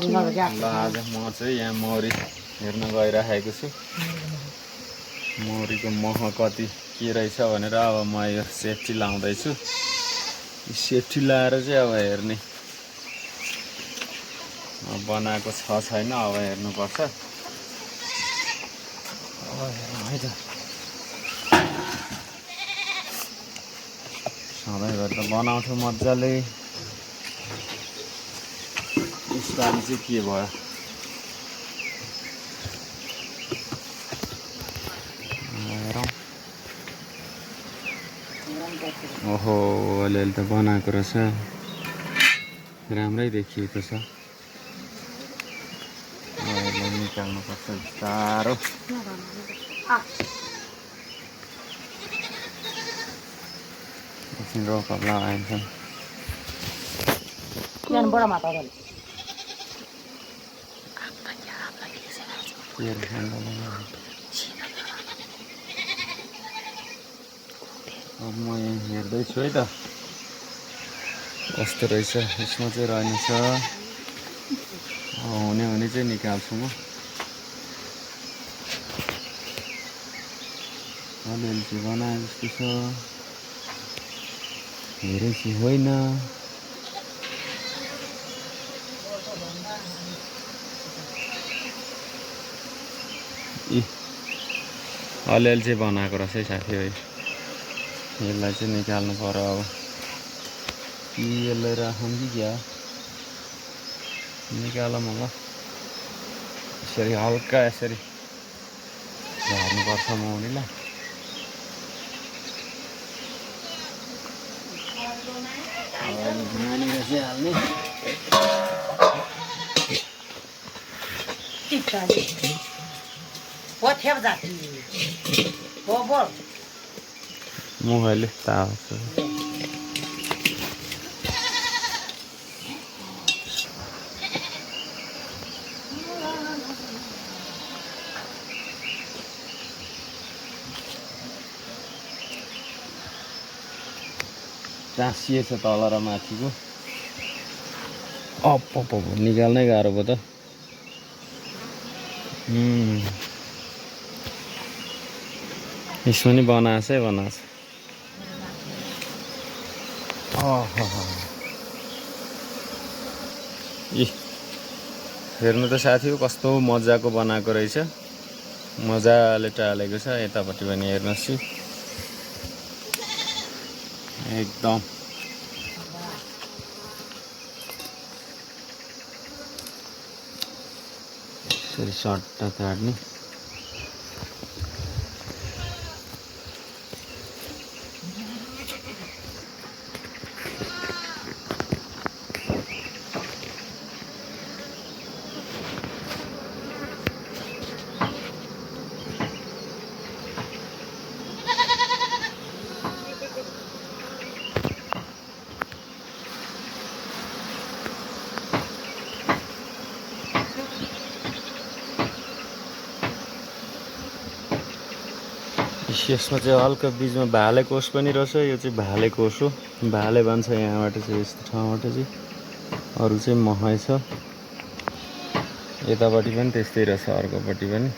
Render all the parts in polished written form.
आज म चाहिँ यहाँ मौरी हेर्न गइराखेको छु। मौरीको मह कति के रहेछ भनेर अब म यो सेफ्टी लाउँदैछु। सेफ्टी लाएर चाहिँ अब हेर्ने बनाएको छ छैन अब हेर्नुपर्छ। अब हेरौँ है त। सधैँभरि त बनाउँथ्यो मजाले, यसपालि चाहिँ के भयो। हेरौँ। ओहो अलिअलि त बनाएको रहेछ, राम्रै देखिएको छ। यसलाई निकाल्नुपर्छ बिस्तारो। एकछिन रोक लगाइन्छ। अब म यहाँ हेर्दैछु है त कस्तो रहेछ। यसमा चाहिँ रहेछ, हुने चाहिँ निकाल्छु म। अलिअलि चाहिँ बनाए जस्तो छ, धेरै चाहिँ होइन। अलिअलि चाहिँ बनाएको रहेछ है साथीभाइ। यसलाई चाहिँ निकाल्नु पर्यो। अब यसलाई राखौँ कि क्या, निकालौँ होला। यसरी हल्का यसरी झार्नुपर्छ मौरीलाई। नानीले चाहिँ हाल्ने मुखले ताप्छ। टाँसिएछ तल र माथिको। अप निकाल्नै गाह्रो भयो त। यसमा नि बनाएछ है बनाएछ। हेर्नु त साथी कस्तो मजाको बनाएको रहेछ। मजाले टालेको छ। यतापट्टि पनि हेर्नुहोस् एकदम यसरी सट्टा काट्ने। यसमा चाहिँ हल्का बिचमा भाले कोष पनि रहेछ। यो चाहिँ भाले कोष हो, भाले भन्छ यहाँबाट चाहिँ। यस्तो ठाउँबाट चाहिँ अरू चाहिँ महै छ। यतापट्टि पनि त्यस्तै रहेछ, अर्कोपट्टि पनि।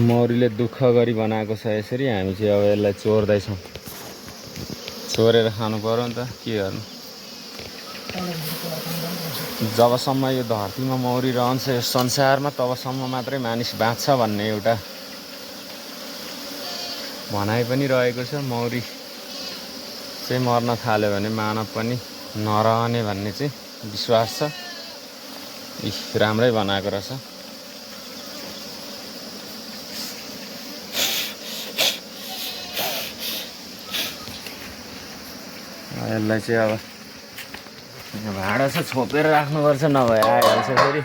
मौरीले दुःख गरी बनाएको छ यसरी। हामी चाहिँ अब यसलाई चोर्दैछौँ। चोरेर खानु पर्यो नि त, के गर्नु। जबसम्म यो धरतीमा मौरी रहन्छ यो संसारमा, तबसम्म मात्रै मानिस बाँच्छ भन्ने एउटा भनाइ पनि रहेको छ। मौरी चाहिँ मर्न थाल्यो भने मानव पनि नरहने भन्ने चाहिँ विश्वास छ। राम्रै बनाएको रहेछ। यसलाई चाहिँ अब भाँडा चाहिँ छोपेर राख्नुपर्छ, नभए आइहाल्छ फेरि।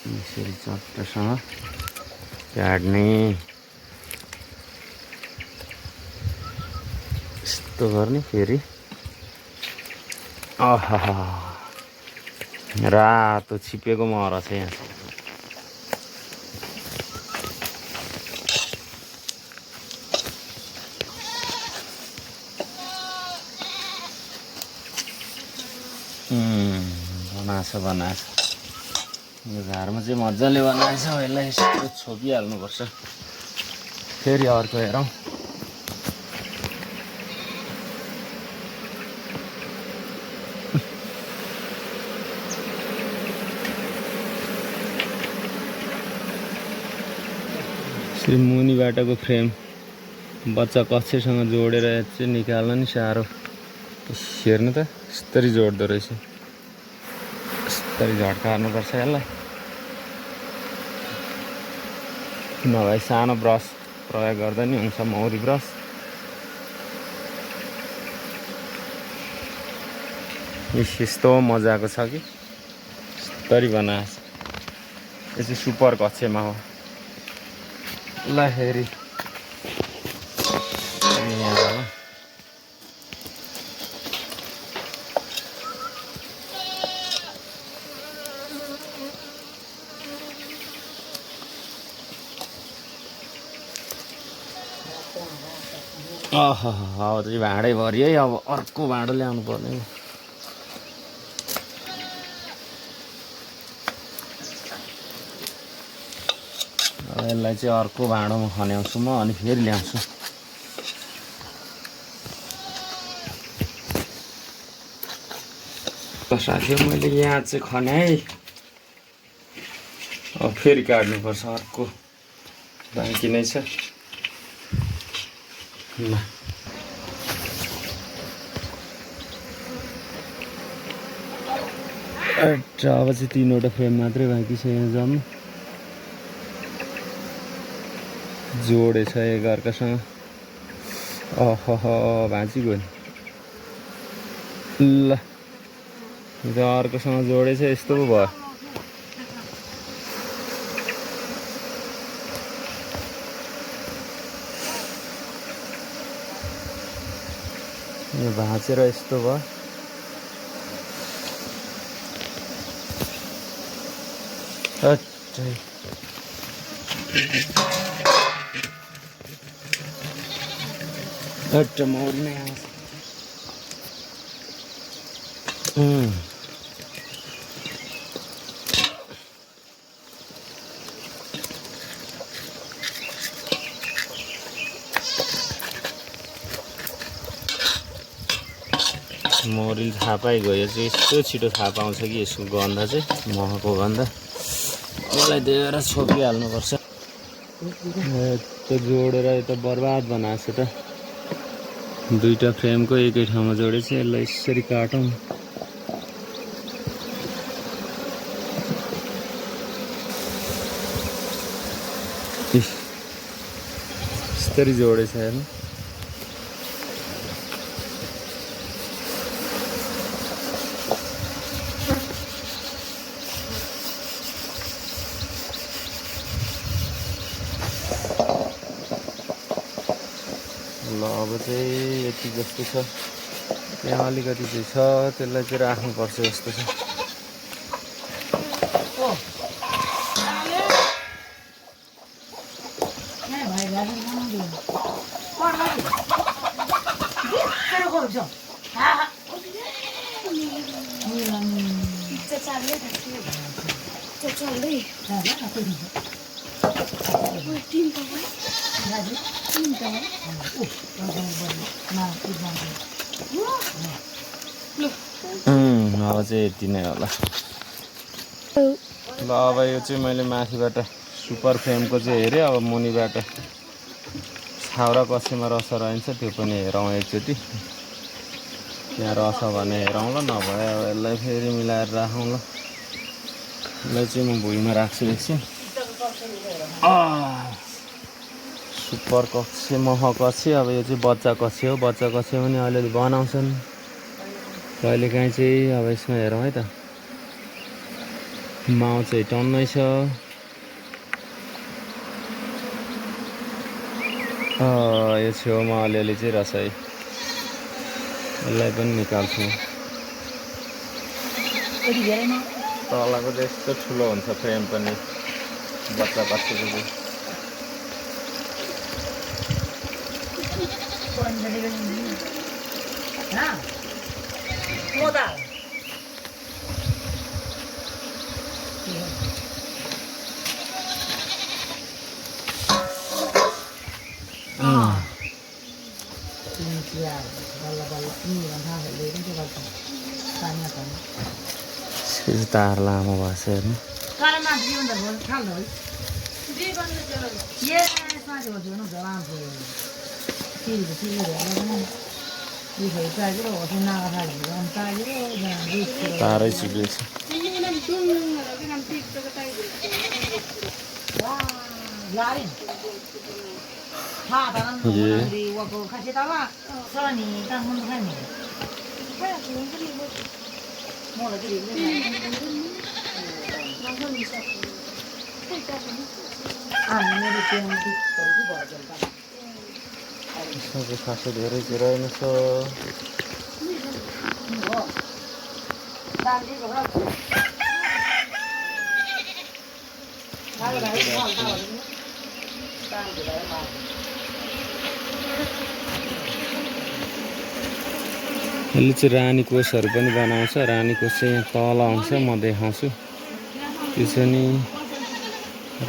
यसरी चट्टसँग काट्ने यस्तो गर्ने फेरि आहा रातो छिपेको मर छ यहाँ बनाएछ यो घरमा चाहिँ मजाले बनाएछ यसलाई यस्तो छोपिहाल्नुपर्छ फेरि अर्को हेरौँ यसरी मुनिबाटको फ्रेम बच्चा कक्षसँग जोडेर चाहिँ निकाल्न नि साह्रो हेर्नु त यस्तरी जोड्दो रहेछ यस्तरी झट्कार्नुपर्छ यसलाई नभए सानो ब्रस प्रयोग गर्दा नि हुन्छ मौरी ब्रस यस्तो मजाको छ कि यस्तरी बनाएछ यो चाहिँ सुपर कक्षमा हो ल फेरि अब चाहिँ भाँडै भरि है अब अर्को भाँडो ल्याउनु पर्ने यसलाई चाहिँ अर्को भाँडोमा खन्याउँछु म अनि फेरि ल्याउँछु साथी मैले यहाँ चाहिँ खन्याएँ अब फेरि काट्नुपर्छ अर्को बाँकी नै छ ल अब चाहिँ 3वटा फ्रेम मात्रै बाँकी छ यहाँ जम्मा जोडेछ एकअर्कासँग भाँचिगयो नि ल यो अर्कोसँग जोडेछ यस्तो पो भयो यो भाँचेर यस्तो भयो मौरी नै आउँछ मौरी थाहा पाइगयो चाहिँ यस्तो छिटो थाहा पाउँछ कि यसको गन्ध चाहिँ महको गन्ध यसलाई दिएर छोपिहाल्नुपर्छ यस्तो जोडेर यता बर्बाद बनाएको छ त 2टा फ्रेमको एकै ठाउँमा जोडेछ यसलाई यसरी काटौँ यसरी जोडेछ हेर्नु ल अब चाहिँ यति जस्तो छ यहाँ अलिकति चाहिँ छ त्यसलाई चाहिँ राख्नुपर्छ जस्तो छ अब चाहिँ यति नै होला ल अब यो चाहिँ मैले माथिबाट सुपर फ्रेमको चाहिँ हेरेँ अब मुनिबाट छाउरा कक्षमा रस रहन्छ त्यो पनि हेरौँ एकचोटि यहाँ रस भने हेरौँ ल नभए अब यसलाई फेरि मिलाएर राखौँ ल यसलाई चाहिँ म भुइँमा राख्छु एकछिन सुपर कक्ष मह कक्ष अब यो चाहिँ बच्चा कक्ष हो बच्चा कक्ष पनि अलिअलि बनाउँछन् कहिलेकाहीँ चाहिँ अब यसमा हेरौँ है त माउ चाहिँ टन्नै छ। यो छेउमा अलिअलि चाहिँ रहेछ है, यसलाई पनि निकाल्छु। तलको चाहिँ यस्तो ठुलो हुन्छ फ्रेम पनि बच्चा बच्चाको चाहिँ। तार लामो भएछ हेर्नु। तारै चिप्लेछ। सबै खासै धेरै रहेन छ। यसले चाहिँ रानी कोषहरू पनि बनाउँछ। रानी कोष चाहिँ यहाँ तल आउँछ, म देखाउँछु। त्यो चाहिँ नि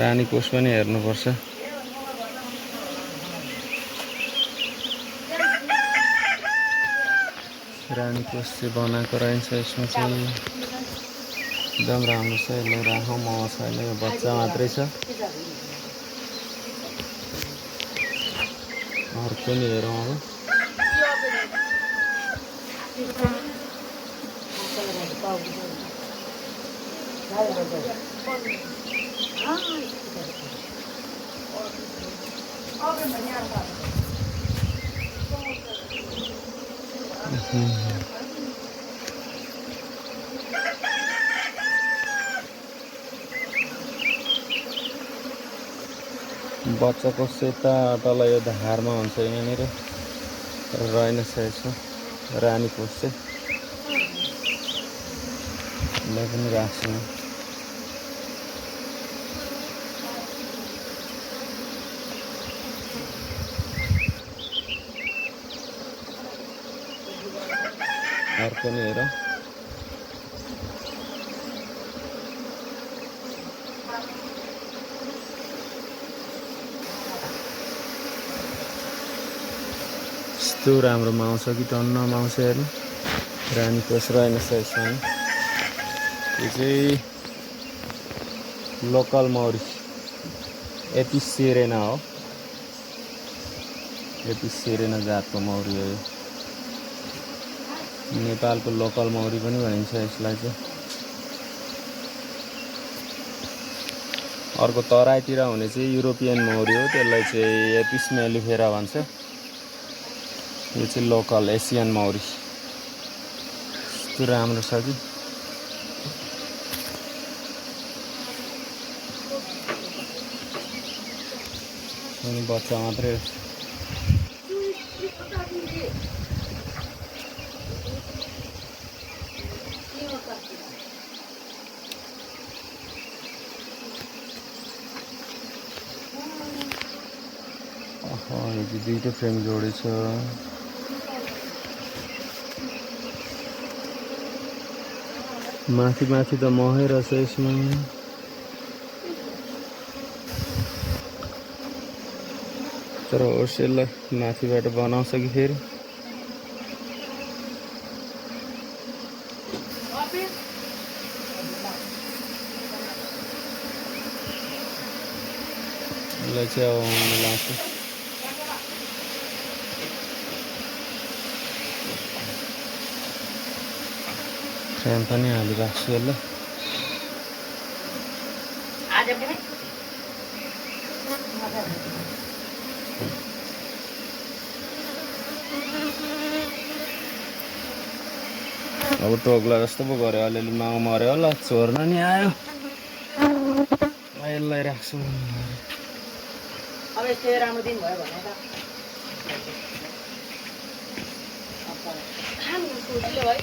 रानी कोष पनि हेर्नुपर्छ। रानी कोष चाहिँ बनाएको रहेछ। यसमा चाहिँ एकदम राम्रो छ। यसलाई राखौँ, म छैन, यो बच्चा मात्रै छ। अर्को नि हेरौँ अब। बच्चाको सेता तल यो धारमा हुन्छ यहाँनिर रहेनछ। यसो रानी कोष चाहिँ यसलाई पनि राख्छु। अर्को नि हेर। यस्तो राम्रो माउ छ कि टन्न माउ छ हेर्नु। रानी कोष रहेनछ यसमा। यो चाहिँ लोकल मौरी एपिस सेरेना हो। एपिस सेरेना जातको मौरी हो यो। नेपालको लोकल मौरी पनि भनिन्छ यसलाई चाहिँ। अर्को तराईतिर हुने चाहिँ युरोपियन मौरी हो, त्यसलाई चाहिँ एपिस मेलिफेरा भन्छ। यो चाहिँ लोकल एसियन मौरी। यस्तो राम्रो छ कि अनि बच्चा मात्रै। यो चाहिँ दुईटै फ्रेम जोडेछ। माथि माथि त महै रहेछ यसमा। तर होस्, यसलाई माथिबाट बनाउँछ कि फेरि। यसलाई चाहिँ अब मिलाउँछु। फ्रेम पनि हालिराख्छु यसलाई। अब टोक्ला जस्तो पो गऱ्यो, अलिअलि माउ मऱ्यो होला, चोर्न नि आयो। यसलाई राख्छौँ। अब यस्तो राम्रो दिन भयो भने त खानु सोचिलो है